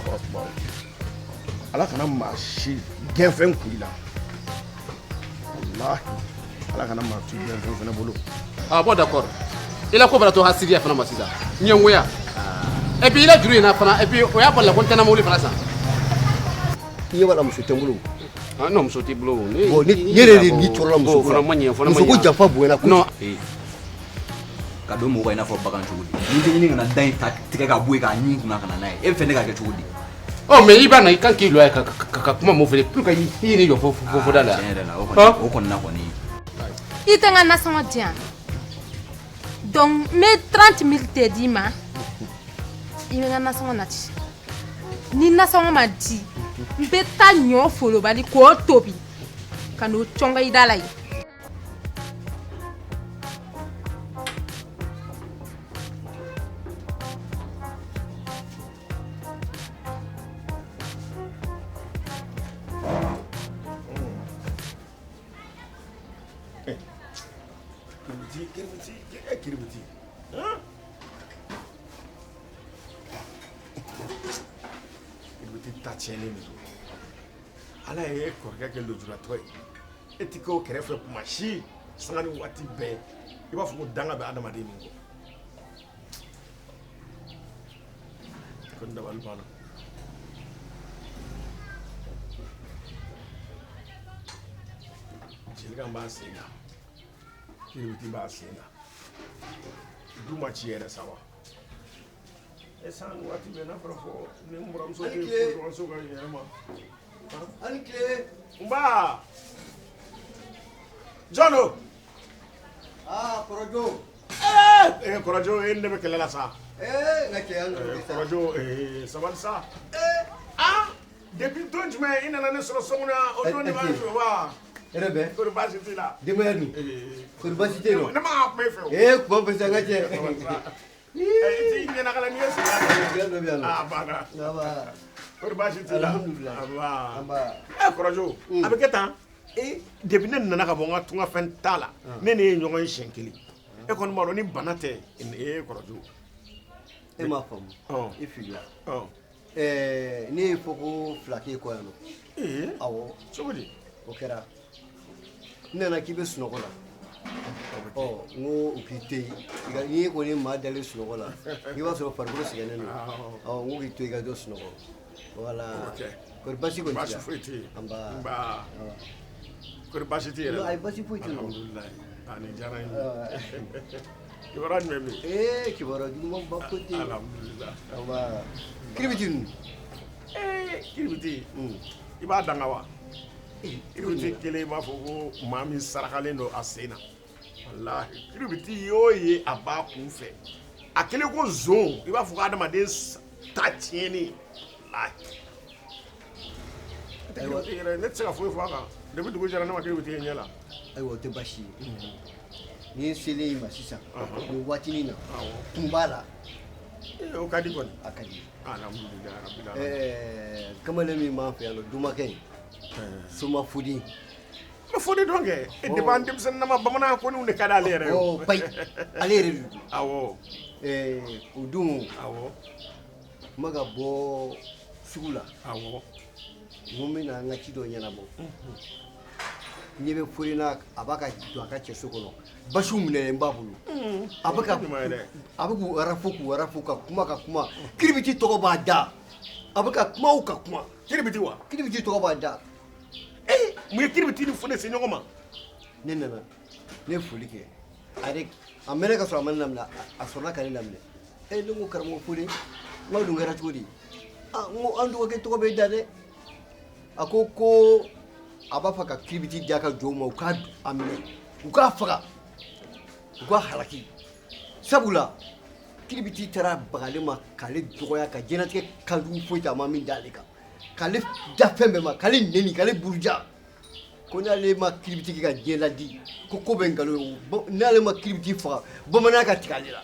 Alahu akibaru. Ala kana maa si gɛnfɛn kun i la. Walahi ala kana maa tu gɛnfɛn fana bolo. Ah bon, d'accord, i la ko bɛna to hasidiya fana ma sisan, ɲɛngoya, et puis i la juru in na fana, et puis o y'a bali la ko n tɛna mobili fana san. I ɲɛ b'a la, muso tɛ n bolo. Ah non, muso t'i bolo. Ne Bon, ne yɛrɛ de ni tɔɔrɔla muso ko fana la. ma ɲɛ, fana ma Muso ko ɲɛ. janfa bonyana kojugu. Non. Ka don mɔgɔ i n'a fɔ bagan cogo di? Ni tɛ ɲini ka na da in ta tigɛ ka bɔ yen k'a ɲin kunna ka na n'a ye, e bɛ fɛ ne ka kɛ cogo di? Ɔ mais i b'a na, i kan k'i lɔ yan ka kuma mun fɛ pour que i yɛrɛ jɔ fo da la. Tiɲɛ yɛrɛ la, o kɔni, o kɔni na kɔni. I tɛ n ka nasɔngɔ di yan, donc n bɛ 30 mille de d'i ma, i bɛ n ka nasɔngɔ nati. Ni nasɔngɔ ma di, n bɛ taa ɲɔ folobali k'o tobi ka n'o cɔngɔ i da la yen. Kiribiti, kiribiti, eh, kiribiti. Hein? Kiribiti ta tiɲɛnen de don. Ala ye e kɔrɔkɛ kɛ lujuratɔ ye. E ti k'o kɛrɛfɛ kuma si, sanga ni waati bɛɛ. I b'a fɔ ko danga bɛ adamaden min kɔ. Ko n dabali banna. Jelikan b'a sen kan. Kiribiti b'a sen na. Du ma ci yɛrɛ sa wa? E san ni waati bɛɛ n'a fɔra fɔ ni n buramuso tɛ furu ka yɛrɛ ma. Ani tile. Nba! Jɔn don? Aa, kɔrɔjo. Ee, kɔrɔjo, e ni ne bɛ kɛlɛ la sa. Ee, n ka cɛ, an dɔgɔkɛ sa. Kɔrɔjo, ee, sabali sa. Ah! Depuis don jumɛn i nana ne sɔrɔ so kɔnɔ yan, o don de b'a fɛ wa? Hɛrɛ bɛ? Kɔri baasi t'i la? Denbaya dun? Kɔri baasi tɛ yen nɔ? Ne ma ka kuma i fɛ o. Ee, kuma bɛ sa, n ka cɛ. I t'i ɲɛnakala n'i ye sigi. Gɛlɛya dɔ bɛ yan nɔ. Ah, banna. Nba. Kɔri baasi t'i la? Alhamdulilayi. Nba. Nba. Ɛ kɔrɔjo, a bɛ kɛ tan. E depuis ne nana ka bɔ n ka tungafɛn ta la, ne ni e ye ɲɔgɔn ye siɲɛ kelen. E kɔni b'a dɔn ni bana tɛ, e kɔrɔjo. E m'a faamu. Ɔn. I filila. Ɔn. Ɛɛ, ne ye fɔ ko fila k'e kɔ yan nɔ. Ee. Awɔ. Cogo di? O kɛra. N nana k'i bɛ sunɔgɔ la. Ɔ, n ko u k'i to yen. I ka n'i kɔni maa dalen sunɔgɔ la, i b'a sɔrɔ farikolo sɛgɛnnen don. Ɔ, n ko k'i to yen i ka dɔ sunɔgɔ. Voilà. Ok. Kɔri baasi kɔni t'i la? Baasi foyi tɛ yen. Nba. Nba. Kɔri baasi t'i yɛrɛ la? Ayi, baasi foyi tɛ yen. Alhamdulilayi. A nin diyara n ye. Kibaruya jumɛn bɛ yen? Ee, kibaruya juguman ba foyi tɛ yen. Alhamdulilayi. Nba. Kiribiti ninnu. Ee, kiribiti. I b'a danga wa? Kiribiti kelen i b'a fɔ ko maa min sarakalen don a sen na. Walahi, kiribiti y'o ye a b'a kun fɛ. A kelen ko zon, i b'a fɔ ko adamaden ta tiɲɛnen. Walahi. Kiribiti yɛrɛ, ne tɛ se ka foyi fɔ a kan. Depuis dugu jɛra ne ma kiribiti ye ɲɛ la. Ayiwa, o tɛ baasi ye. Ni n selen i ma sisan, nin waatinin na, kun b'a la. Ee, o ka di kɔni. A ka di. Alhamdulilayi rabbil alamin. Ɛɛ, kamalen min b'an fɛ yan nɔ, dumakɛ in, Soma Fodi. N bɛ Fodi dɔn kɛ. E depuis an denmisɛnninama bamananya kɔniw de ka d'ale yɛrɛ ye. Ɔ, bayi, ale yɛrɛ de don. Awɔ. Ɛɛ, o don. Awɔ. N bɛ ka bɔ sugu la. Awɔ. N ko n bɛna n ka ci dɔ ɲɛnabɔ. N ɲɛ bɛ Fode la, a b'a ka don a ka cɛso kɔnɔ. Basiw minɛlen b'a bolo. A bɛ ka a bɛ k'u arafu k'u arafu ka kuma ka kuma. Kiribiti tɔgɔ b'a da. A bɛ ka kuma o ka kuma. Kiribiti wa? Kiribiti tɔgɔ b'a da. Ee, mun ye kiribiti ni Fode se ɲɔgɔn ma? Ne nana, ne ye foli kɛ. A yɛrɛ, a mɛnna ka sɔrɔ a ma ne laminɛ, a sɔrɔla ka ne laminɛ. Ee, ne ko karamɔgɔ Fode, n k'aw dun kɛra cogo di? Aa, n ko an dɔgɔkɛ tɔgɔ bɛ da dɛ. A ko ko a b'a fɛ ka kiribiti di a ka jɔnw ma, u k'a a minɛ, u k'a faga, u k'a halaki. Sabula kiribiti taara baga ale ma k'ale dɔgɔya, ka diɲɛlatigɛ kanjugu foyi tɛ a ma min d'ale kan, k'ale da fɛn bɛɛ ma, k'ale neni, k'ale buruja. Ko n'ale ma kiribiti kɛ ka diɲɛ ladi, ko ko bɛ nkalon ye, n'ale ma kiribiti faga, bamananya ka tigɛ ale la.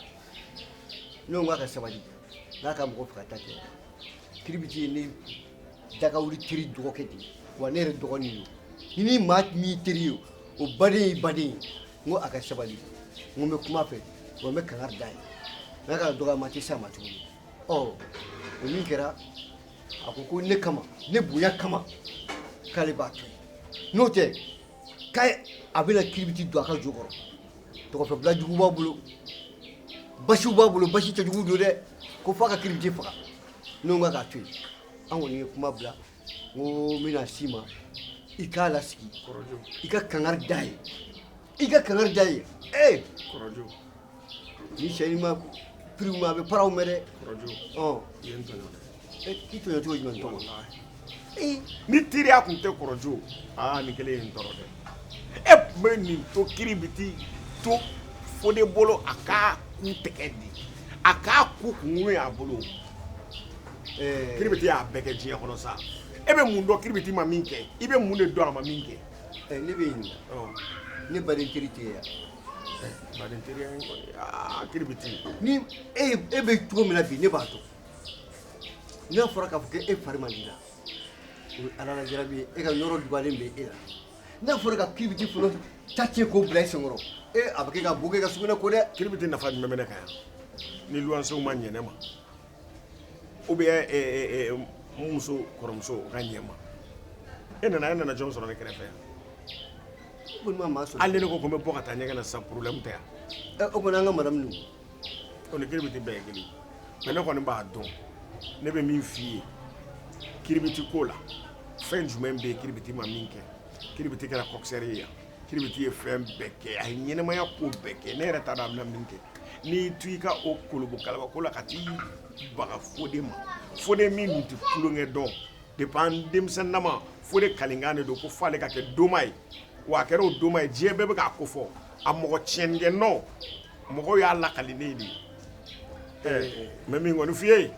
Ne ko k'a ka sabali, n'a ka mɔgɔ faga ta tɛ. Kiribiti ye ne dagawuli teri dɔgɔkɛ de ye, wa ne yɛrɛ dɔgɔnin don. Ni ni maa min teri ye, o baden y'i baden ye. N ko a ka sabali, n ko n bɛ kuma fɛ, wa n bɛ kangari d'a ye, n'a ka dɔgɔyama tɛ s'a ma tuguni. Ɔ, o min kɛra, A ko ko ne kama, ne bonya kama, k'ale b'a to yen. N'o tɛ k'a a bɛna kiribiti don a ka jo kɔrɔ. Tɔgɔfɛbila jugu b'a bolo, basiw b'a bolo, basi cɛjugu don dɛ, ko f'a ka kiribiti faga. Ne ko k'a to yen. An kɔni ye kuma bila, n ko n bɛna s'i ma, i k'a lasigi, i ka kangari d'a ye, i ka kangari d'a ye. Ee Kɔrɔjo, ni sɛ in ma piriw ma, a bɛ paraw mɛn dɛ. Kɔrɔjo, ɔn i ye n tɔɲɔ dɛ. I tɔɲɔ cogo jumɛn tɔgɔ? Ni teriya tun tɛ Kɔrɔjo, aa nin kelen ye n tɔɔrɔ dɛ. E tun bɛ nin to kiribiti to Fode bolo, a k'a ku tɛgɛ di, a k'a ku kunkun y'a bolo. Kiribiti y'a bɛɛ kɛ diɲɛ kɔnɔ sa. E bɛ mun dɔn kiribiti ma min kɛ? I bɛ mun de dɔn a ma min kɛ? Ne bɛ ɲininka. Ne baden teri tɛ yan. Baden teriya in kɔni, aa kiribiti. Ni e bɛ cogo min na bi, ne b'a dɔn. N'a fɔra k'a fɔ k'e fari man di la, o ye Ala la jarabi ye, e ka yɔrɔ dugalen bɛ e la. N'a fɔra ka kiribiti fɔlɔ ta tiɲɛ k'o bila i senkɔrɔ, e a bɛ kɛ ka bo kɛ ka sugunɛ ko dɛ. Kiribiti nafa jumɛn bɛ ne kan yan? Ni luwansew ma ɲɛ ne ma, ou bien n muso kɔrɔmuso o ka ɲɛ ma. E nana jɔn sɔrɔ ne kɛrɛfɛ yan? O kɔni ma maa sɔrɔ. Hali ni ne ko ko n bɛ bɔ ka taa ɲɛgɛn na sisan, problème tɛ yan. O kɔni an ka madame ninnu. O ni kiribiti bɛɛ ye kelen. Mais ne kɔni b'a dɔn, ne bɛ min f'i ye kiribiti ko la, fɛn jumɛn bɛ yen kiribiti ma min kɛ? Kiribiti kɛra coxeur ye yan, kiribiti ye fɛn bɛɛ kɛ, a ye ɲɛnɛmaya ko bɛɛ kɛ. Ne yɛrɛ t'a dɔn a bɛna min kɛ. N'i to i ka o kolobo kalaba ko la ka t'i baga Fode ma, Fode min tun tɛ tulonkɛ dɔn depuis an denmisɛnninama, Fode kalinkan de don ko f'ale ka kɛ doma ye, wa a kɛra o doma ye, diɲɛ bɛɛ bɛ k'a ko fɔ. A mɔgɔ tiɲɛnikɛ nɔ, mɔgɔw y'a lakali ne de ye. N bɛ min kɔni f'i ye,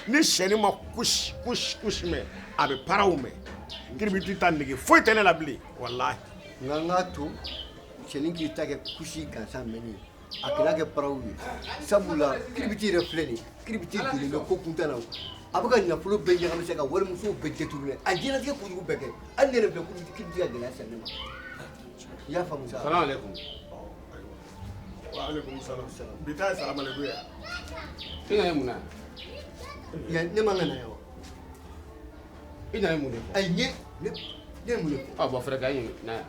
ni sɛni ma kusi kusi kusi mɛn, a bɛ paraw mɛn. Kiribiti ta nege foyi tɛ ne la bilen, walahi. Nka n k'a to sɛni k'i ta kɛ kusi gansan mɛnni ye, a kana kɛ paraw ye. Sabula kiribiti yɛrɛ filɛ nin ye, kiribiti donnen bɛ ko kuntan na, a bɛ ka nafolo bɛɛ ɲagami sa, ka warimusow bɛɛ détourner, a diɲɛlatigɛ kojugu bɛɛ kɛ. Hali ne yɛrɛ filɛ, kiribiti ka gɛlɛya sɛnɛ ne ma. I y'a faamu sa? Salamu aleykum. Wa aleykum salam. Bi ta ye salamu aleykum ye. I nana mun na? Ne man ka na yan wa? I nana mun de fɔ? Ayi, ne ye mun de fɔ? Ɔ bɔn, fɛrɛ kɛ, an ye na yan.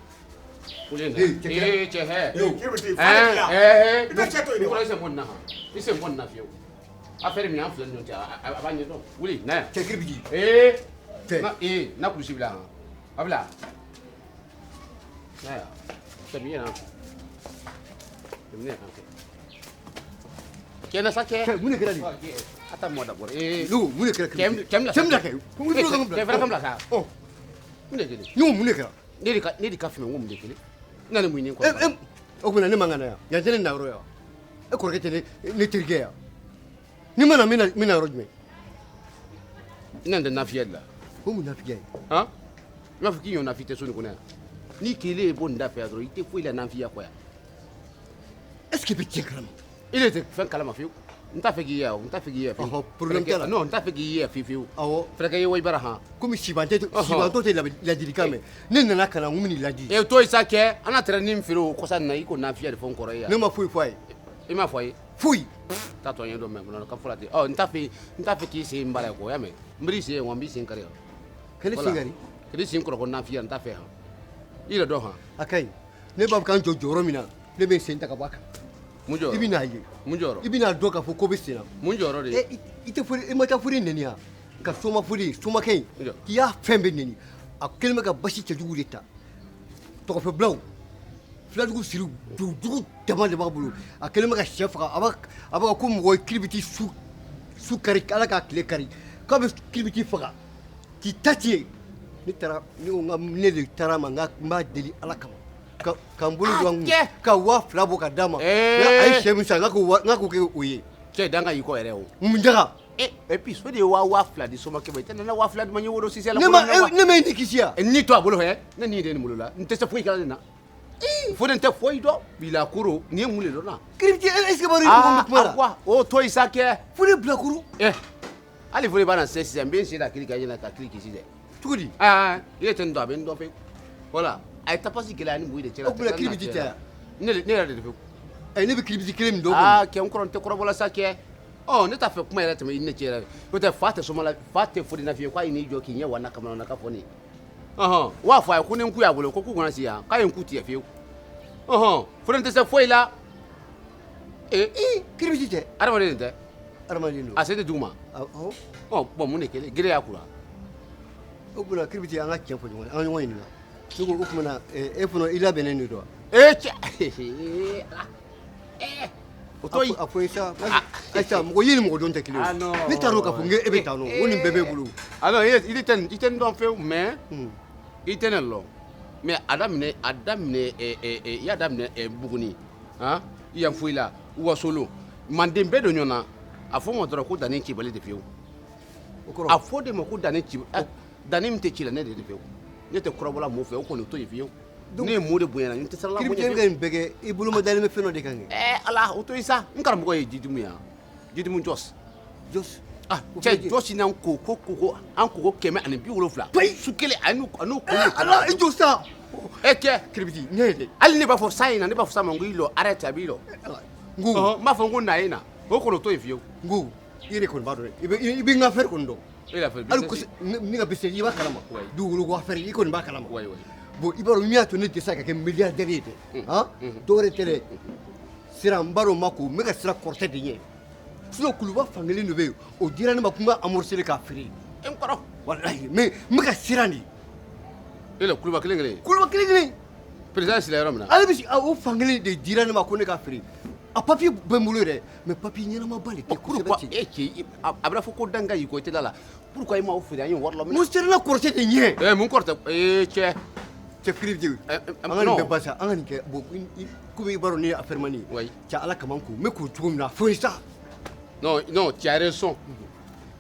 Wuli na. Ee, Ee, cɛ hɛ. Kiribiti, falen yan. Ɛɛ, I tɛ cɛ to yen de wa? I sen bɔ nin na han. I sen bɔ nin na fiyewu. Affaire min an fila ni ɲɔgɔn cɛ, a b'a ɲɛdɔn. Wuli na yan. Cɛ kiribiti. Ee. Cɛ. Na ee, na kulusi bila han. A bila. Na yan. Tɛmɛ yen na. Tɛmɛ yan kɛ. Cɛ na sa cɛ. Cɛ, mun de kɛra nin? Attends-moi d'abord. Ee. Ne ko mun de kɛra kiribiti? Cɛ bila Cɛ bila kɛ. Ko n bolo Cɛ fɛrɛ kan bila sa. Ɔ. Mun de kɛlen? Ne ko mun de kɛra? Ne de ka fɛn ko mun de kɛlen? N nana mun ɲini kɔrɔ? E, o tuma ne man ka na yan. Yan tɛ ne na yɔrɔ ye wa? E kɔrɔkɛ tɛ ne terikɛ ye wa? Ni ma na, n bɛ na yɔrɔ jumɛn? N nana tɛ nafiya de la. O mun nafiya ye? Han? I b'a fɔ k'i ɲɔgɔn nafi tɛ so nin kɔnɔ yan. N'i kelen ye bɔ nin da fɛ yan dɔrɔn, i tɛ foyi la nafiya kɔ yan. Est ce que i bɛ tiɲɛ kalama? I de tɛ fɛn kalama fiyewu. N t'a fɛ k'i ye yan, n t'a fɛ k'i ye yan fiyewu. Ɔhɔn, problème t'a la. Non, n t'a fɛ k'i ye yan fiyewu fiyewu. Awɔ. Fɛrɛkɛ ye wa i bara han. Komi sibantɔ tɛ ladilikan mɛn. Ne nana ka na n ko n bɛ n'i ladi. E to yen sa kɛ, an n'a taara ni feere o kɔsa nin na, i ko nafiya de fɔ n kɔrɔ ye yan. Ne ma foyi fɔ a ye. I m'a fɔ a ye? Foyi. T'a tɔ ɲɛ dɔn mɛ, ka fɔ la ten. Ɔ, n t'a fɛ k'i sen baara ye kɔ, y'a mɛn? N b'i sen wa, n b'i sen kari. Ka ne sen kari? Ka ne sen kɔrɔ ko nafiya, n t'a fɛ han. I yɛrɛ dɔn han. A ka ɲi. Ne b'a fɔ k'an jɔ jɔyɔrɔ min na, ne bɛ n sen ta ka bɔ a kan. Mun jɔyɔrɔ? I bɛ n'a ye. Mun jɔyɔrɔ? I bɛna dɔn k'a fɔ ko bɛ sen na. Mun jɔyɔrɔ de ye? I tɛ fori, i ma taa fori nɛni yan. Ka soma fori, somakɛ in. Jɔ. K'i y'a fɛn bɛɛ nɛni. A kɛlen bɛ ka basi cɛjugu de ta. Tɔgɔfɛbilaw, filadugu siriw, jugu dama de b'a bolo. A kɛlen bɛ ka sɛ faga. A b'a ko mɔgɔ ye kiribiti su kari, Ala k'a tile kari. K'a bɛ kiribiti faga. K'i ta tiɲɛ. Ne taara, ne ko n ka ne de taara ma, n b'a deli Ala kama. Ka n bolo don an kun, ka 2000 bɔ ka d'a ma. A ye sɛ min san, n k'a k'o kɛ o ye. Cɛ, danga y'i kɔ yɛrɛ o. Mun daga? Et puis so de ye 2000 di somakɛ ma, i tɛ nana 2000 di ma, n ye wolo sisɛ la. Ne ma e ni kisi yan. Ni to a bolo hɛ, ne ni de nin bolo la, n tɛ se foyi kɛla ne na. Fode tɛ foyi dɔn bilakoro nin ye mun de dɔn na Kiribiti est ce que b'a dɔn i dɔgɔnin bɛ kuma la ah o to yen sa kɛ Fode bilakoro hali Fode b'a na se sisan n bɛ n sen da kiri kan ɲɛna ka kiri kisi dɛ cogo di aa i yɛrɛ tɛ nin dɔn a bɛ n dɔn fewu voilà a ye tapasi gɛlɛya ni mun de cɛ la O tuma kiribiti tɛ yan ne yɛrɛ de fewu ɛ ne bɛ kiribiti kelen min dɔn aa kɛ n kɔrɔ n tɛ kɔrɔbɔ la sa kɛ ɔ ne t'a fɛ kuma yɛrɛ tɛmɛ i ni ne cɛ yɛrɛ n'o tɛ fa tɛ soma la fa tɛ Fode na fiyewu k'a ye n'i jɔ k'i ɲɛ wa na kamana na ka fɔ ne ye ɔhɔn o b'a fɔ a ye ko ni n ku y'a bolo ko k'u kana si yan k'a ye n ku tigɛ fiyewu ɔhɔn Fode tɛ se foyi la ee kiribiti tɛ adamaden tɛ adamaden don a sen tɛ dugu ma awɔ ɔ bɔn mun de kɛlen gere y'a kura o tuma kiribiti an ka tiɲɛ fɔ ɲɔgɔn ye an ka ɲɔgɔn ɲininka ne ko o tuma na e fana i labɛnnen de don wa ee cɛ o to yen a fɔ n ye sa ayisa mɔgɔ ye ni mɔgɔ dɔn tɛ kelen Ah, ye non. ne t'a dɔn k'a fɔ n ko e bɛ tan nɔ o nin bɛɛ b'e bolo ah non i tɛ i tɛ n dɔn fewu mais i tɛ ne lɔn mais a daminɛ i y'a daminɛ Buguni han yan foyi la Wasolo manden bɛɛ don ɲɔgɔn na a fɔ ma dɔrɔn ko danni cibali de fiyewu o kɔrɔ a fɔ de ma ko danni ci danni min tɛ ci la ne de fewu ne tɛ kɔrɔbɔla mɔgɔ fɛ o kɔni o to yen fiyewu ne ye mun de bonya na n tɛ siran la kiribiti e bɛ ka nin bɛɛ kɛ i bolo ma dalen bɛ fɛn dɔ de kan kɛ ala o to yen sa n karamɔgɔ ye Jidimu yan Jidimu Jos Jos ah cɛ Jos n'an ko ko ko an ko ko 170 su kelen a n'u ko ala i jɔ sa e cɛ kiribiti ne ye dɛ hali ne b'a fɔ sa in na ne b'a fɔ sa ma ko i lɔ arrête a b'i lɔ n ko n b'a fɔ n ko na ye na o kɔni o to yen fiyewu n ko i yɛrɛ kɔni b'a dɔn dɛ i bɛ n ka affaire kɔni dɔn e la fɛ hali kosɛ ne ka business i b'a kalama dugukolo ko affaire i kɔni b'a kalama oui oui bon i b'a dɔn min y'a to ne dɛsɛ ka kɛ milliardaire ye dɛ han dɔwɛrɛ tɛ dɛ sira n b'a dɔn ma ko n bɛ ka sira kɔrɔtɛ de ɲɛ sinon kuluba fankelen dɔ bɛ yen o dira ne ma ko n ka amorcer k'a feere n kɔrɔ walahi mais n bɛ ka siran de e la kuluba kelen kelen kuluba kelen kelen président sira yɔrɔ min na ale bɛ o fankelen de dira ne ma ko ne k'a feere a papier bɛ n bolo yɛrɛ mais papier ɲɛnamaba de tɛ pourquoi e cɛ a bɛna fɔ ko danga y'i kɔ i tɛ da la pourquoi i m'aw feere an ye wari la mun siranna kɔrɔtɛ de ɲɛ ɛ mun kɔrɔtɛ ee cɛ cɛ kiribiti an ka nin bɛɛ ba sa an ka nin kɛ bon komi i b'a dɔn ne ye affaire mani ye cɛ ala kama ko n bɛ k'o cogo min na fo sa non non tu as raison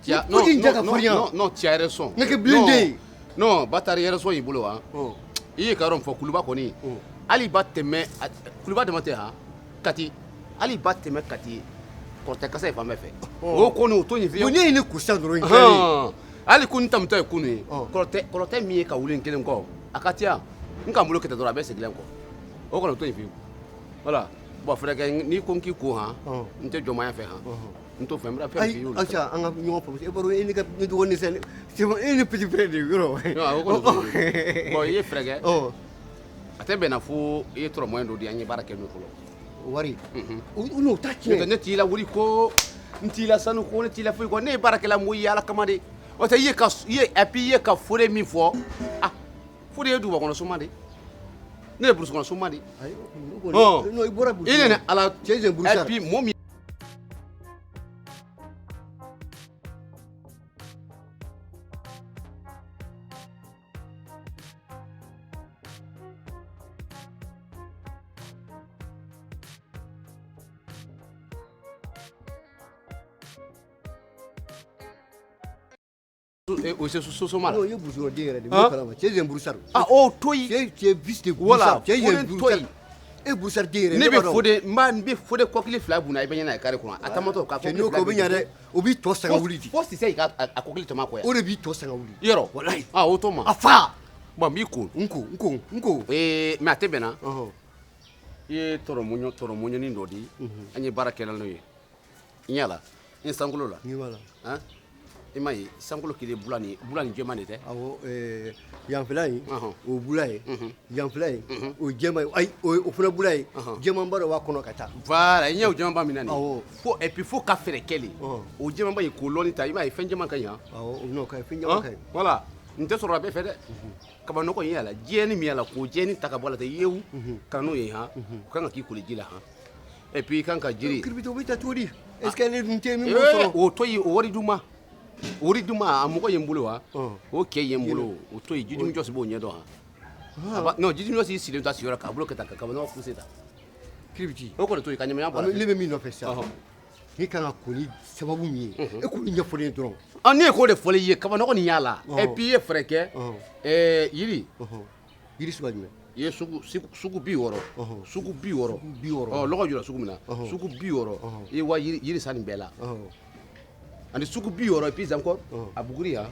tu as non non non non tu as raison ne kɛ bilen den non Batari raison y'i bolo wa i ye ka yɔrɔ min fɔ kuluba kɔni hali ba tɛmɛ kuluba dama tɛ han Kati hali ba tɛmɛ Kati kɔrɔtɛ kasa ye fan bɛɛ fɛ o kɔni o to yen fiyewu ne ye ne ko sisan dɔrɔn n tilalen hali ko n tamitɔ ye kunun ye kɔrɔtɛ min ye ka wuli n kelen kɔ a ka tiya n ka n bolo kɛ dɔrɔn a bɛ segin n kɔ o kɔni o to yen fiyewu voilà bon fɛrɛ kɛ n'i ko n k'i ko han n tɛ jɔnmaya fɛ han n t'o fɛ n bɛna fɛn f'i ye o la ayi an ka ɲɔgɔn faamu e b'a dɔn e ni ka ne dɔgɔnin sisan c'est bon e ni petit frère de ye yɔrɔ non o kɔni bon i ye fɛrɛ kɛ a tɛ bɛn na fo i ye tɔrɔmɔɲɛ dɔ di an ye baara kɛ n'o fɔlɔ wari n'o ta tiɲɛ ne t'i la wari ko n t'i la sanu ko ne t'i la foyi ko ne ye baarakɛla mɔgɔ ye ala kama de o tɛ i ye ka i ye et puis i ye ka Fode min fɔ ah Fode ye duguba kɔnɔ soma de ne ye burusi kɔnɔ soma de ayi non i bɔra burusi i nana ala cɛ jɛ burusi et puis mɔgɔ min o se sosoma la. Non, i ye burusi kɔnɔ den yɛrɛ de n b'o kalama cɛ jɛ Broussard. Ah o to yen. Cɛ cɛ fils de Broussard. Voilà cɛ jɛ Broussard. E Broussard den yɛrɛ. Ne bɛ Fode n b'a n bɛ Fode kɔkili fila bunna i bɛ ɲɛna ye carré kɔnɔ a taamatɔ ka kɔkili fila. Cɛ n'o kɛ o bɛ ɲa dɛ o b'i tɔ sanga wuli di. Fo sisan i ka a kɔkili tɔmɔ kɔ yan. O de b'i tɔ sanga wuli. Yɔrɔ. Walayi. Ah o to ma. A fa. Bon n b'i ko. N ko n ko n ko. Ee mais a tɛ bɛn na. I ye tɔrɔmɔɲɔni dɔ di. An ye baara kɛ n'o ye. I ɲɛ la n sankolo la. N ɲɛ b'a la. Han. I m'a ye sankolo kelen bula ni jɛman de tɛ. Awɔ yanfɛla in o bula ye yanfɛla in o jɛman ye ayi o fana bula ye jɛmanba dɔ b'a kɔnɔ ka taa. Voilà i ɲɛ o jɛmanba min na nin ye. Fo et puis fo ka fɛɛrɛ kɛ de. O jɛmanba in k'o lɔni ta i m'a ye fɛn jɛman ka ɲi han. Awɔ non ka ɲi fɛn jɛman ka ɲi. Voilà n tɛ sɔrɔ a bɛɛ fɛ dɛ. Kabanɔgɔ in y'a la jɛni min y'a la k'o jɛni ta ka bɔ a la ten yewu ka n'o ye han o kan ka k'i koli ji la han. Et puis i kan ka jiri. Kiribiti o bɛ ta cogo di est ce que ne dun tɛ min b'o sɔrɔ. O to yen o wari d'u ma. O di ma a mɔgɔ ye n bolo wa o kɛ ye n bolo o to yen Jidimu Jɔsi b'o ɲɛdɔn han non Jidimu Jɔsi sigilen to a sigiyɔrɔ k'a bolo kɛ tan ka kabanɔgɔ poussé tan Kiribiti o kɔni to yen ka ɲamaɲa bɔ a la ne bɛ min nɔfɛ sisan ne kan ka ko ni sababu min ye e k'o ɲɛfɔ ne ye dɔrɔn ah ne ye k'o de fɔli i ye kabanɔgɔ nin y'a la et puis i ye fɛɛrɛ kɛ yiri yiri suguya jumɛn I ye sugu 60, sugu 60, 60. Ɔ, lɔgɔ jɔra sugu min na, sugu 60, i ye wa yiri san nin bɛɛ la. Ani sugu 60, et puis encore a buguri yan,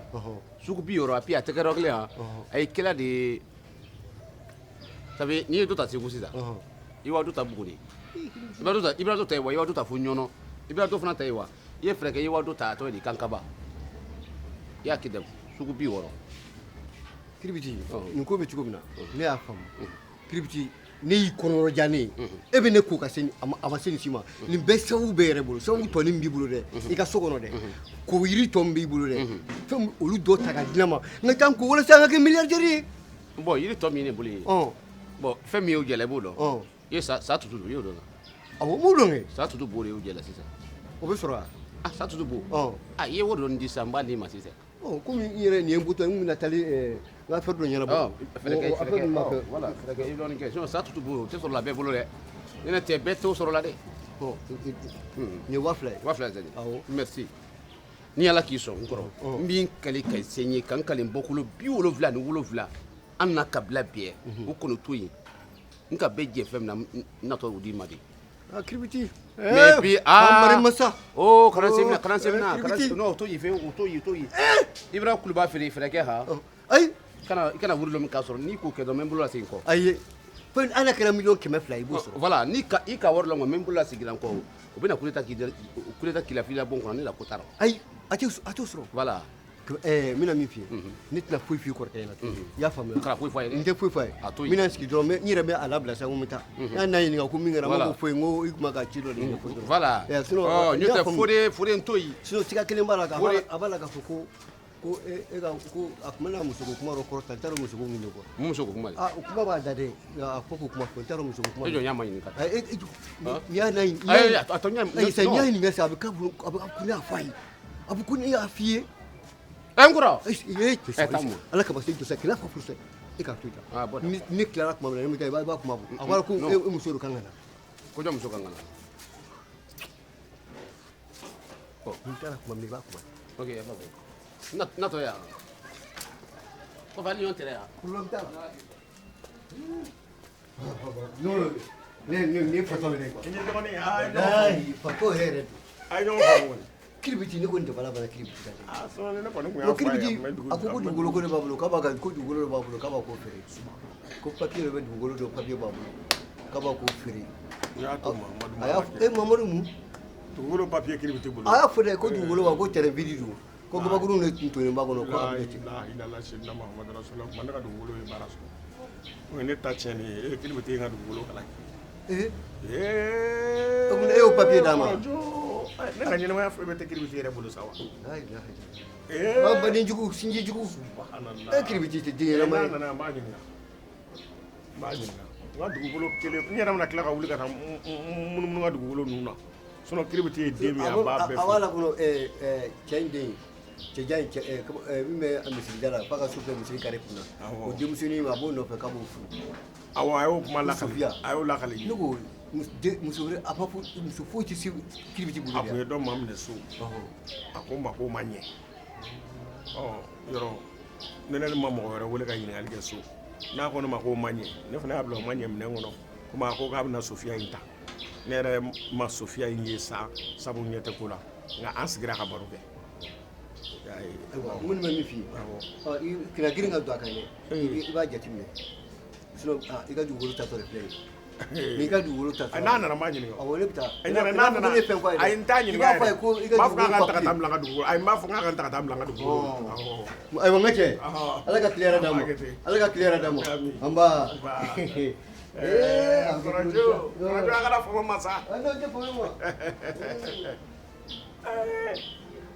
sugu 60, et puis a tɛgɛrɛ kelen yan, a ye kɛla de ye. Sabu n'i ye dɔ ta Segu sisan, i b'a dɔ ta Buguni, i b'a dɔ ta, i b'a dɔ ta yen wa, i b'a dɔ ta fo Ɲɔnɔ, i b'a dɔ fana ta yen wa, i ye fɛɛrɛ kɛ, i b'a dɔ ta a tɔgɔ ye di, Kankaba, i y'a kɛ dɛ, sugu 60. Kiribiti, nin ko bɛ cogo min na, ne y'a faamu. Kiribiti, ne y'i kɔnɔrɔ diya ne ye, e bɛ ne ko ka se a ma se nin si ma. Nin bɛɛ sababu bɛ yɛrɛ bolo, sababu tɔ min b'i bolo dɛ, i ka so kɔnɔ dɛ, ko yiri tɔ min b'i bolo dɛ, fɛn olu dɔ ta ka di ne ma, n ka taa n ko walasa an ka kɛ milliardaire ye. Bon, yiri tɔ min ye ne bolo ye, bon, fɛn min y'o jɛla, i b'o dɔn. I ye sa tutu don, i y'o dɔn. Awɔ, n b'o dɔn kɛ. Sa tutu bo de y'o jɛla sisan. O bɛ sɔrɔ wa? Ah, sa tutu bo. Ah, i ye wari dɔɔni di sisan, n b'a d'i ma sisan. Komi n yɛrɛ nin ye n bɔtɔ, n bɛna taali n ka affaire dɔ ɲɛnabɔ. Fɛɛrɛ kɛ, fɛɛrɛ kɛ, voilà, fɛɛrɛ kɛ, i bɛ dɔɔni kɛ, sinon sa tutu bo o tɛ sɔrɔ la bɛɛ bolo dɛ. Ne tɛ bɛɛ t'o sɔrɔ la dɛ. Nin ye 2000 ye. 2000 ye. Awɔ. Merci. Ni Ala k'i sɔn n kɔrɔ, n b'i kali ka se n ye, ka n kali n bɔkolo 77, an na kabila bɛɛ, o kɔni to yen. N ka bɛɛ jɛ fɛn min na, n natɔ o d'i ma de. Ah, Kiribiti. Mais puis, ah, Mari masa. Oh, kana se mina, kana se mina, kana Kiribiti. Non, o to yen fɛ, o to yen, o to yen. I bɛna kuluba feere, fɛɛrɛ kɛ han. Ayi. Kana, i kana wuri dɔ min k'a sɔrɔ, n'i k'o kɛ dɔrɔn, n bɛ n bolo lasegin kɔ. Ayi. Fɛn ala kɛra 200 miliyɔn i b'o sɔrɔ. Voilà, n'i ka i ka wari lɔn, n bɛ n bolo lasegin kɔ. O bɛna coup d'état k'i coup d'état k'i la f'i la bon kɔnɔ, ne la ko t'a rɔ. Ayi, a t'o sɔrɔ. Voilà. N bɛna min f'i ye, ne tɛna foyi f'i kɔrɔkɛ ɲɛna tuguni. I y'a faamuya? Kana foyi f'a ye dɛ. N tɛ foyi f'a ye. A to yen. N bɛna n sigi dɔrɔn, n yɛrɛ bɛ a labila sa, n ko n bɛ taa. N'a n'a ɲininka ko min kɛra, n b'a Voilà. fɔ foyi, n ko i tun bɛ ka ci dɔ de ɲɛfɔ dɔrɔn. Voilà. Sinon, Ɔ, n n'o y'a tɛ faamu. Fode n to yen. Sinon siga kelen b'a la, a Fode. b'a la k'a fɔ ko e ka ko a tun bɛna musoko kuma dɔ kɔrɔta, n t'a dɔn musoko min don quoi. Mun musoko kuma de? Ah, o kuma b'a da dɛ, a ko k'o kuma fɔ, n t'a dɔn musoko kuma. E jɔ n y'a ma ɲininka. E jɔ, n'i y'a n'a ɲininka. Ayi, a tɔ n y'a. Ayi, sa n'i y'a ɲininka sisan, a bɛ k'a bolo, a bɛ ko ne y'a f'a ye. A bɛ ko ne y'a f'i ye. Ɛ n kɔrɔ. Ee, cɛ Ɛ, taa mun? Ala kama se jɔ sa, kɛlɛ fɔ furu sa. E k'a to yen Ah, tan. bon. Ni ne tilara tuma min na, ne bɛ taa, i b'a kuma fɔ. A b'a ko e muso de kan ka na. Ko jɔn muso kan ka na? N taara tuma min na, i b'a kuma. Ok, y a pas de problème. Natɔ yan. Kɔfɛ hali ɲɔgɔn tɛ yan. Problème t'a la. Non, ne fatɔ yɛrɛ quoi. I ni dɔgɔnin, aa, ye ɲɔgɔn faamu. Walahi, fatɔ yɛrɛ yɛrɛ don. A ye ɲɔgɔn faamu kɔni. Kiribiti, ne ko nin dabala banna kiribiti kan dɛ. Ah, sinon ne kɔni tun Ko y'a fɔ a ye, a kiribiti, tun bɛ dugu a ko a ko tun bɛ dugukolo ko de b'a bolo, k'a b'a ka ko dugukolo de b'a bolo, k'a b'a ko feere. Ko papier dɔ bɛ dugukolo dɔ papier b'a bolo, k'a b'a ko feere. N y'a to Mamadu A y'a fɔ, e Mamadu mun? Dugukolo papier kiribiti bolo. A y'a fɔ dɛ ko dugukolo wa ko terrain vide don. Ko gabakurun de tun tonnen b'a kɔnɔ ko a La bɛ ten. ilaha illallah sayyidina Muhammadu rasulullah. Kuma ne ka dugukolo ye baara sɔrɔ. O ye ne ta tiɲɛnen ye. E kiribiti ye n ka dugukolo kalan. Ee. Ee. O kuma e y'o papier d'a ma? Kɔrɔjo, ne ka ɲɛnamaya foyi bɛ tɛ kiribiti yɛrɛ bolo sa wa. La ilaha illallah. Ee. Ba baden jugu, sinji jugu. Subhanallah. E kiribiti tɛ den ɲɛnama ye. N'a nana, n b'a ɲininka. N b'a ɲininka. N ka dugukolo kelen, n yɛrɛ bɛna tila ka wuli ka taa n munumunu n ka dugukolo ninnu na. Sinon kiribiti ye den min ye, a b'a bɛɛ A b'a fɔ. la kɔnɔ cɛ in den cɛjan in cɛ min bɛ misiri da la f'a ka so filɛ misiri kare kunna, o denmisɛnnin a b'o nɔfɛ k'a b'o furu. Awɔ, a y'o kuma lakali. Sofiya. A y'o lakali. Ne ko muso wɛrɛ a b'a fɔ muso foyi tɛ se kiribiti bolo. A kun ye dɔ maa minɛ so. A ko n ma k'o ma ɲɛ. Ɔ, yɔrɔ ne ne ma mɔgɔ wɛrɛ wele ka ɲininkali kɛ so. N'a ko ne ma k'o ma ɲɛ, ne fana y'a bila o ma ɲɛ minɛn kɔnɔ. Komi a ko k'a bɛna Sofiya in ta. Ne yɛrɛ ma Sofiya in ye sa, sabu ɲɛ tɛ ko la. Nka an sigira ka baro kɛ. Ayiwa, n kɔni bɛ min f'i ye, i kana girin ka don a kan dɛ, i b'a jateminɛ. Sinon i ka dugukolo tatɔ de filɛ nin ye. N'i ka dugukolo tatɔ. N'a nana n b'a ɲininka. Awɔ, ne bɛ taa. Ayi, n'a nana, Ne ye fɛn fɔ a ye dɛ. ayi, n t'a ɲininka I b'a fɔ a ye yɛrɛ. ko i ka N b'a fɔ k'a dugukolo ka ta ka taa papier. bila n ka dugukolo. Ayi, n b'a fɔ k'a ka ta ka taa bila n ka dugukolo. Awɔ. Ayiwa, n ka cɛ, Ala ka tile hɛrɛ d'an ma. Ala ka tile hɛrɛ d'an ma. An ba. Ee, Kɔrɔjo, Kɔrɔjo, a kana fama ma sa. Ayi, n tɛ fama ma.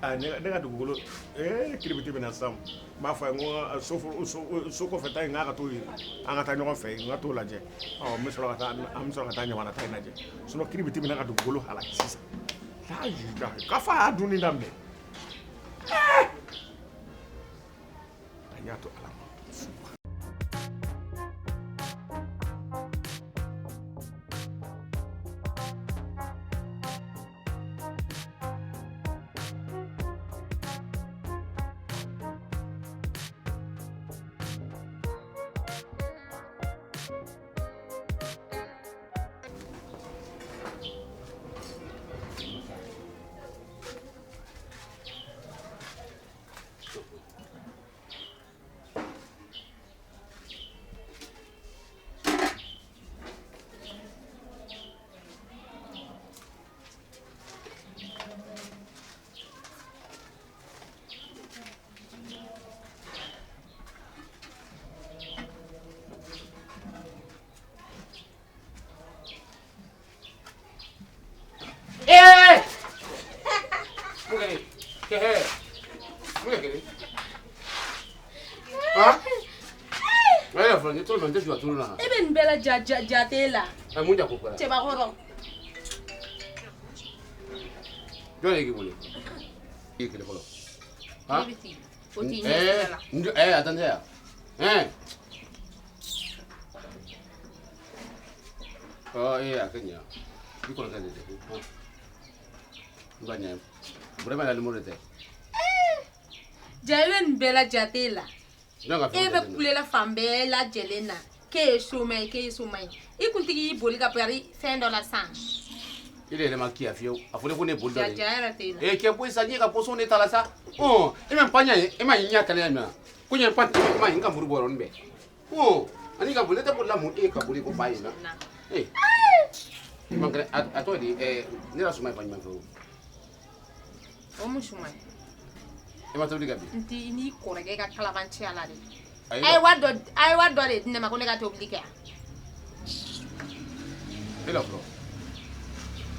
Aa, ne ka dugukolo, ee, kiribiti bɛ na sisan. N b'a fɔ a ye n ko so kɔfɛ ta in, k'a ka t'o yiri. An ka taa ɲɔgɔn fɛ yen, n ka t'o lajɛ. Ɔ, n bɛ sɔrɔ ka taa, an bɛ sɔrɔ ka taa ɲamana ta in lajɛ. Sinon kiribiti bɛ ne ka dugukolo halaki sisan. La ilaha, k'a f'a y'a dunni daminɛ. Ɛɛ! A y'a to Ala ma. Kɛ mun de kɛra? Han? E yɛrɛ fɔlɔ, ni tolo ma n tɛ su ka tulu la. E bɛ nin bɛɛ la ja ja ja t'e la. Ɛ mun jako kɛra? Cɛbakɔrɔ. Jɔn de k'i wele? I ye kelen fɔlɔ. Han? O t'i ɲɛ sira la. Ɛɛ attendez yan. Ɛn. Ɔ ee a kɛ ɲa. I kɔrɔkɛ de tɛ. N ka ɲɛ. Burama la numéro tɛ. Ja i bɛ nin bɛɛ la ja t'e la. E bɛ kulela fan bɛɛ lajɛlen na k'e ye soma ye, k'e ye soma ye. I kuntigi y'i boli ka pari fɛn dɔ la sisan. I de yɛrɛ ma kiya fiyewu. A fɔra ko ne boli dɔ de. Ja yɛrɛ t'e la. Ee kɛ bɔ sisan, n'i ka boson de ta la sa. Ɔn e ma pan ɲɛ ye, e ma ɲɛ kɛnɛ min na. Ko ɲɛ pan e ma n ka muru bɔ yɔrɔnin bɛɛ. Ɔn ani ka boli ne tɛ boli la mun e ka boli ko fa ye na. Ee. I man kɛnɛ a tɔgɔ di ɛɛ ne la suma ye fan jumɛn fɛ o? O mun suma ye? E ma tobili kɛ bi? N t'i n'i kɔrɔkɛ ka kalabanciya la dɛ. A ye wari dɔ de di ne ma ko ne ka tobili kɛ yan. E la fɔlɔ.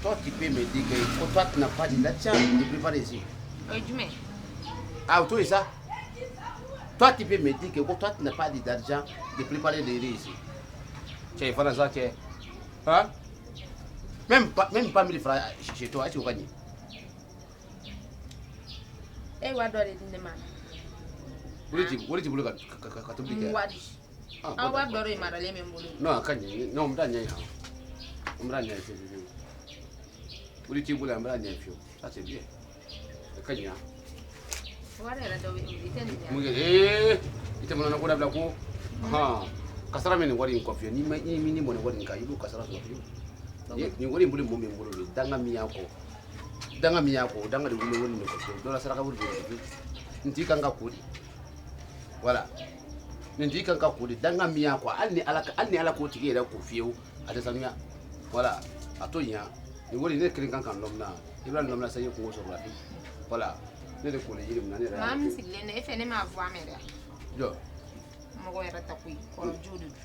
Toi, tu peux me dire que toi, tu n'as pas de l'argent de préparer ici. O ye jumɛn? Ah, toi, ça. Toi, tu peux me dire que toi, tu n'as pas d'argent de préparer des riz ici. Tiens, il faut ça, tiens. Hein? Même pas 1000 francs chez toi, tu vas gagner. E wari dɔ de di ne ma. O de t'i bolo ka tobili kɛ. Wari. An wari dɔ de maralen bɛ n bolo. Non, a ka ɲi. Non, n bɛna ɲɛ yan. N bɛna ɲɛ fiyewu. O de t'i bolo yan, n bɛna ɲɛ fiyewu. Ça c'est bien. A ka ɲi. Wari yɛrɛ dɔ bɛ i tɛ nin mun kɛ? Ee, i tɛ mana ko dabila ko. Hɔn. Kasara min nin wari in kɔ fiyewu. N'i ma i ni mɔnɛ wari in kan, i b'o kasara sɔrɔ fiyewu. Nin wari in bolo mɔgɔ min bolo de, danga min y'a kɔ. Danga min y'a kɔ, danga de wuli wari in de kɔ fiyewu. Dɔ la saraka wari de fiyewu. N t'i kan ka ko de. Voilà. Nin t'i kan ka ko de, danga min y'a kɔ, hali ni Ala k'o tigi yɛrɛ ko fiyewu, a tɛ sanuya. Voilà. A to yen. Nin wari ne kelen kan ka nɔ mina. I bɛna nɔ mina sa i ye kungo sɔrɔ la fiyewu. Voilà. Ne de ko ne yiri min na ne yɛrɛ. Maa min sigilen don e fɛ ne m'a fɔ a mɛn dɛ. Jɔ. Mɔgɔ yɛrɛ tɛ koyi, kɔrɔjo de don.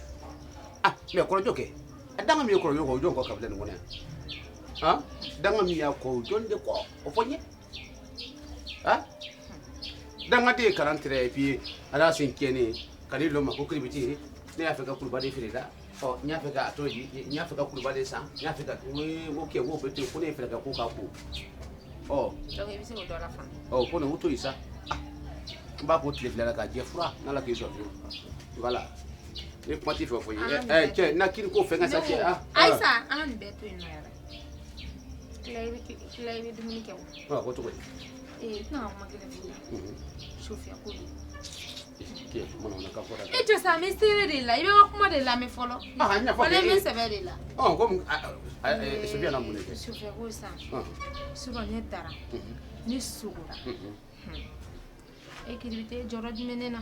Ah, mais kɔrɔjo kɛ. Danga min ye kɔrɔjo kɔ, o jɔn kɔ kabila nin kɔnɔ yan. Han? Danga min y'a kɔ, o jɔn de kɔ, o fɔ n ye. Han? Dangaden ye kalan tɛrɛ et puis a y'a sen tiɲɛnen ka n'i lɔ ma ko kiribiti ne y'a fɛ ka kuluba de feere la. Ɔ n y'a fɛ ka a tɔgɔ di, n y'a fɛ ka kuluba de san, n y'a fɛ ka n ko kɛ n k'o bɛ to yen ko ne ye fɛɛrɛ kɛ ko k'a ko. Ɔ. Donc i bɛ se k'o dɔ la faamu. Ɔ ko nin o to yen sa. N b'a ko tile fila la k'a jɛ fura n'Ala k'i sɔn fiyewu. Voilà. Ne kuma t'i fɛ fɔ ye. Ɛ cɛ na kiri ko fɛn ka sa cɛ. Ah. Ayisa an ka nin bɛɛ to yen nɔ yɛrɛ. Tila i bɛ dumuni kɛ o. Ɔ ko cogo di? Ee n tɛna ka kuma kelen f'i ye. Sofiya ko de. Cɛ mana ka fɔ dɛ. E jɔ sa n bɛ seere de la, i bɛ n ka kuma de lamɛn fɔlɔ. Ah n y'a fɔ. Wala i bɛ sɛbɛ de la. Ɔ komi Sofiya na mun de kɛ? Sofiya ko sisan. Surɔ ne dara. Ne sogora. E kiribiti e jɔyɔrɔ jumɛn ne na?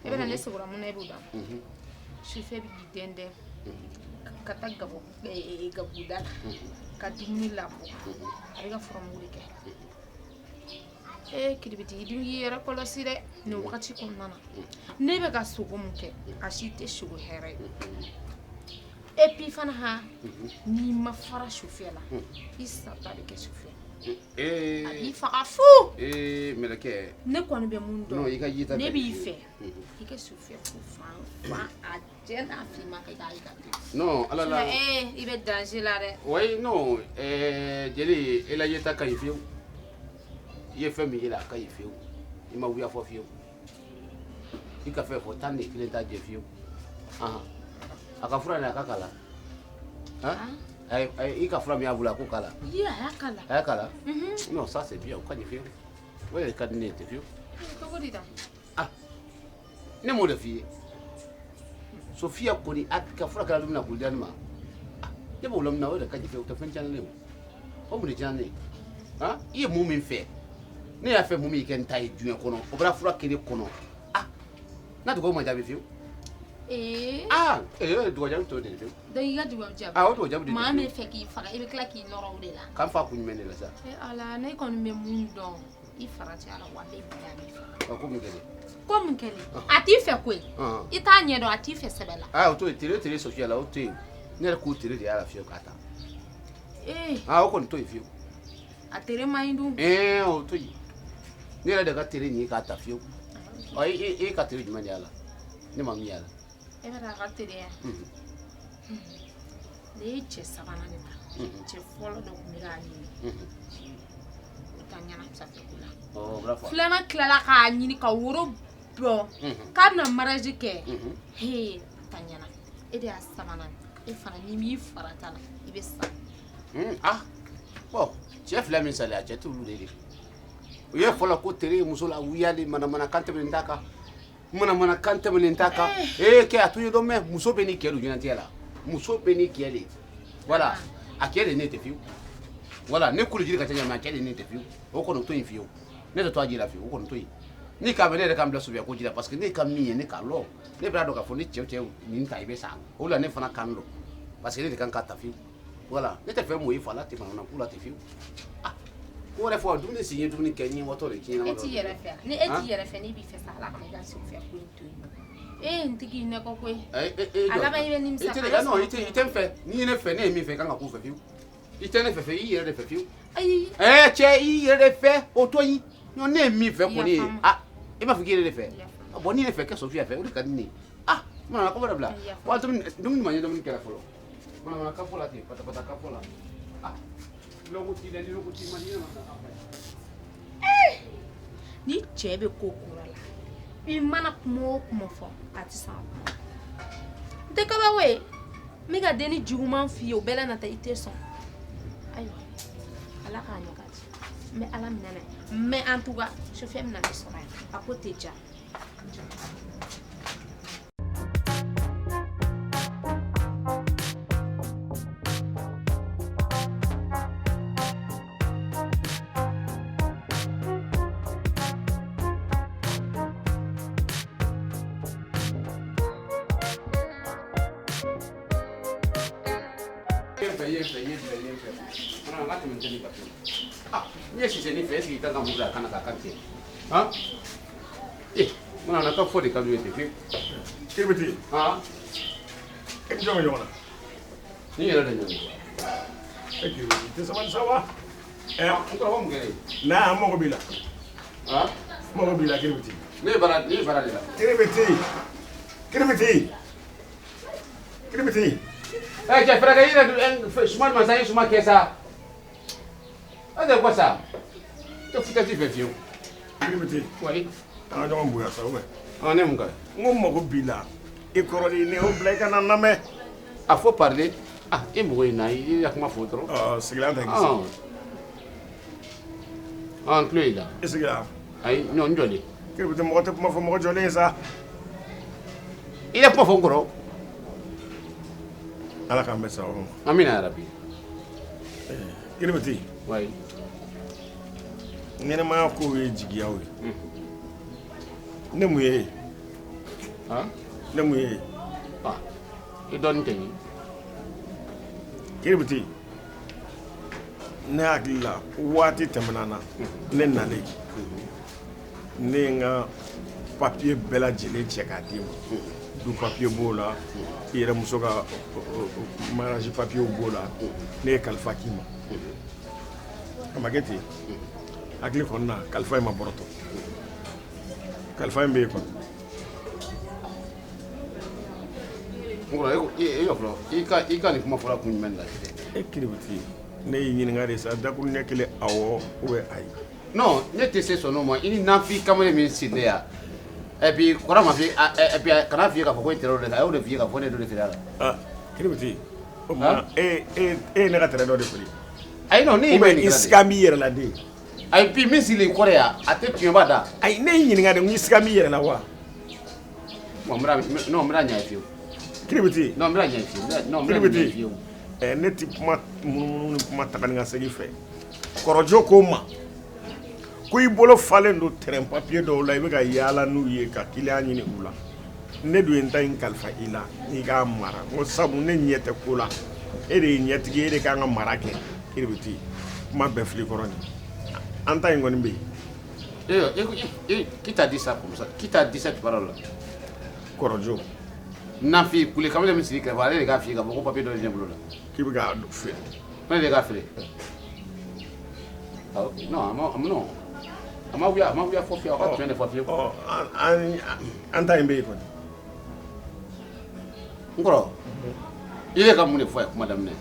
E bɛna ne sogora mun na e b'o dɔn. Sufɛ bɛ k'i dɛndɛn ka taa gabuguda la ka dumuni labɔ a bɛ ka furamugu de kɛ. Ee kiribiti i dun k'i yɛrɛ kɔlɔsi dɛ nin wagati kɔnɔna na. Ne bɛ ka sogo mun kɛ a si tɛ sogo hɛrɛ ye. Et puis fana han n'i ma fara sufɛ la i sata bɛ kɛ sufɛ. A b'i faga fu. Ee mɛlɛkɛ. Ne kɔni bɛ mun dɔn. Non i ka yeta. Ne b'i fɛ. I ka sufɛ ko fan fan a jɛ n'a finman kɛ i k'a ye ka to. Non Ala la. Ee i bɛ danger la dɛ. Oui non jeli e la yeta ka ɲi fiyewu. I ye fɛn min ye la a ka ɲi fiyewu. I ma wuya fɔ fiyewu. I ka fɛn fɔ 11 t'a jɛ fiyewu. Ahan. A ka fura in a ka k'a la. Han? I ka fura min y'a bolo a ko k'a la. Ye a y'a k'a la. A y'a k'a la? Non ça c'est bien o ka ɲi fiyewu. O yɛrɛ ka di ne ye ten fiyewu. Cogo di tan? Ah ne m'o de f'i ye. Sofiya kɔni a ka fura kɛra don min na k'o di ne ma. Ne b'o la min na o yɛrɛ ka ɲi fiyewu o tɛ fɛn tiɲɛna ne ye o. O mun de tiɲɛna ne ye? Han? I ye mun min fɛ? Ne y'a fɛ mun min kɛ n ta ye diɲɛ kɔnɔ o bɔra fura kelen kɔnɔ. Ah n'a dugawu ma jaabi fiyewu. Ee. Ah ee dugawu jaabi t'o de ye fiyewu. Donc i ka dugawu jaabi. Ah o dugawu jaabi de. Maa min fɛ k'i faga i bɛ tila k'i nɔrɔ o de la. K'an fa kun jumɛn de la sa? Ee Ala ne kɔni bɛ mun dɔn i farati a la walayi bilahi a b'i faga. Ɔ ko mun kɛlen? Ko mun kɛlen? A t'i fɛ koyi. I t'a ɲɛdɔn a t'i fɛ sɛbɛ la. Ah o to yen tere Sofiya la o to yen. Ne yɛrɛ k'o tere de y'a la fiyewu k'a ta. Ee. Ah o kɔni to yen fiyewu. A tere man ɲi dun. Ee o to yen. Ne yɛrɛ de ka teri nin ye k'a ta fiyewu. Ɔ e ka teri jumɛn de y'a la? Ne ma min y'a la. E bɛ a ka teriya. Ne ye cɛ sabanan de ta. Cɛ fɔlɔ dɔ tun bɛ k'a ɲini. O ta ɲɛna safɛ ko la. Filanan tilala k'a ɲini ka woro bɔ k'a bɛna mariage kɛ. Hee, ta ɲɛna. E de y'a sabanan ye. E fana n'i m'i farata la, i bɛ sa. Ah bon, cɛ fila min salen, a cɛ t'olu de ye. U ye fɔlɔ ko tere muso la wuyali manamana kan tɛmɛnen t'a kan. Manamana kan tɛmɛnen t'a kan. Ee kɛ a tun ye dɔn mɛ muso bɛ n'i kɛ don diɲɛlatigɛ la. Muso bɛ n'i kɛ de. Voilà, a kɛ de ne tɛ fiyewu. Voilà, ne kulu jiri ka ca ɲɛ, mais a kɛ de ne tɛ fiyewu. O kɔni o to yen fiyewu. Ne tɛ to a ji la fiyewu, o kɔni to yen. N'i k'a mɛn ne yɛrɛ k'an bila subiya ko ji la parce que ne ka min ye ne k'a lɔ. Ne b'a dɔn k'a fɔ ni cɛ o cɛ nin ta i bɛ sa. O de la ne fana kan dɔn. Parce que ne de kan k'a ta fiyewu. Voilà, ne tɛ fɛn mɔ i fa la ten manamana ko la ten fiyewu. Ah, ko wɛrɛ fɔ dumuni sigi ye dumuni kɛ ni wɔtɔ de tiɲɛna. E t'i yɛrɛ fɛ ni e t'i yɛrɛ fɛ n'i b'i fɛ sa ala kana i ka sofɛ ko in to yen. E n tigi ne ko koyi. A laban i bɛ nimisa. I tɛ non, i tɛ n fɛ. N'i ye ne fɛ, ne ye min fɛ i kan ka k'o fɛ fiyewu. I tɛ ne fɛ fɛ, i yɛrɛ de fɛ fiyewu. Ayi. Cɛ i yɛrɛ de fɛ o to yen. Non, ne ye min fɛ kɔni ye. Ah, i b'a fɔ k'i yɛrɛ de fɛ. Bon, n'i ye ne fɛ kɛ Sofiya fɛ o de ka di ne ye. Ah, mana ko wɛrɛ bila. Wa dumuni ma ɲɛ dumuni kɛra fɔlɔ. Mana ka fɔ la ten pata pata ka fɔ la. Ah, lɔgɔ t'i la ni lɔgɔ t'i ma ni ma ka fɛ. Ni cɛ bɛ ko kura la, i mana kuma o kuma fɔ a tɛ sɔn a ma. N tɛ kabako ye. N bɛ ka denni juguman f'i ye o bɛɛ la nata i tɛ sɔn. Ayiwa, ala k'a ɲɛ k'a di. N bɛ ala minɛ n'a ye. Mais en tout cas, sofɛ bɛna ne sɔrɔ yan. A ko tɛ diya. Ah, n ye sisɛni fɛ, est-ce que i kan ka mun bila a kan na k'a kan tigɛ? Han? Eh, mana ka fɔ de ka d'u ye ten fiyewu. Kiribiti. Han? E ni jɔn bɛ ɲɔgɔn na? Ni yɛrɛ de ɲɔgɔn. E Kiribiti, i tɛ sabali sa wa? N kɔrɔ mun kɛra ye? Na, n mago b'i la. Han? N mago b'i la Kiribiti. Ne ye baara de la. Kiribiti. Kiribiti. Kiribiti. Eh, cɛ fɛrɛ kɛ i yɛrɛ suma ma sa, i ye suma kɛ sa. E tɛ quoi ça? Tɛ futɛti fɛ fiyewu. Kiribiti. Oui. An ka ɲɔgɔn bonya sa ou bien? Ah, ne mun kɛ? N ko n mago b'i la. I kɔrɔlen ne o bila i ka na n lamɛn. Ah, faut parler. Ah, i mago ye na i ya kuma fɔ dɔrɔn. Ɔ sigilan ta k'i sigi. Ah, n tulo y'i la. I sigira. Ayi, non, n jɔlen. Kiribiti, mɔgɔ tɛ kuma fɔ mɔgɔ jɔlen ye sa. I ye kuma fɔ n kɔrɔ. Ala k'an bɛn sababu ma. Amina yarabi. Kiribiti. Oui. Ɲɛnɛmaya kow ye jigiyaw ye. Ne mun ye? Han? Ne mun ye? Ah, i dɔɔnin tɛ nin. Kiribiti, ne hakili la waati tɛmɛna na, ne nalen, ne ye n ka papiye bɛɛ lajɛlen cɛ k'a d'i ma. Du papiye b'o la, i yɛrɛ muso ka mariage papiyew b'o la, ne ye kalifa k'i ma. A ma kɛ ten, hakili kɔni na kalifa in ma bɔrɔtɔ. Kalifa in bɛ yen kɔni. N kɔrɔ, e y'a fɔlɔ, i ka nin kuma fɔra kun jumɛn de la sisan? E Kiribiti, ne y'i ɲininka de sa, dakuru ɲɛ kelen awɔ ou bien ayi. Non, ne tɛ se sɔn o ma. I ni Nafi kamalen min sigilen yan. Et puis kɔrɔ ma fi, et puis kana f'i ye k'a fɔ ko n tɛrɛ dɔ de a y'o de f'i ye k'a fɔ ne ye dɔ de feere a la. Ah, Kiribiti, o tuma e ye ne ka tɛrɛ dɔ de feere. Ayi non, ne y'i Ou bien ɲininka i de. siga b'i yɛrɛ la de. Ayi, puis min sigilen kɔrɔ yan, a tɛ tiɲɛba da. Ayi, ne y'i ɲininka de, n ko i siga b'i yɛrɛ la wa? Bon, n bɛna non, n bɛna ɲɛ fiyewu. Kiribiti. Non, n bɛna ɲɛ fiyewu. Non, n bɛna ɲɛ fiyewu. Ne ti kuma munumunu ni kuma taga ni ka segin fɛ. Kɔrɔjɔ ko n ma ko i bolo falen don terrain papier dɔw la, i bɛ ka yaala n'u ye ka client ɲini u la. Ne dun ye n ta in kalifa i la, i k'a mara. N ko sabu ne ɲɛ tɛ ko la, e de ye ɲɛtigi ye, e de kan ka mara kɛ. Kiribiti, kuma bɛɛ fili kɔrɔ nin. An ta in kɔni bɛ yen. Qui t'a dit ça comme ça? Qui t'a dit cette parole là? Kɔrɔjɔ. Nafi kule kamalen min sigi kɛrɛfɛ, ale de k'a f'i ye k'a fɔ ko papier dɔ de bɛ ne bolo la. K'i bɛ k'a feere. Ne de k'a feere. Ah, ok. Non, non. A ma wuya, a ma wuya fɔ fiyewu, a ka tiɲɛ de fɔ fiyewu. Ɔ, an ta in bɛ yen kɔni. N kɔrɔ, i bɛ ka mun de fɔ a ye kuma daminɛ?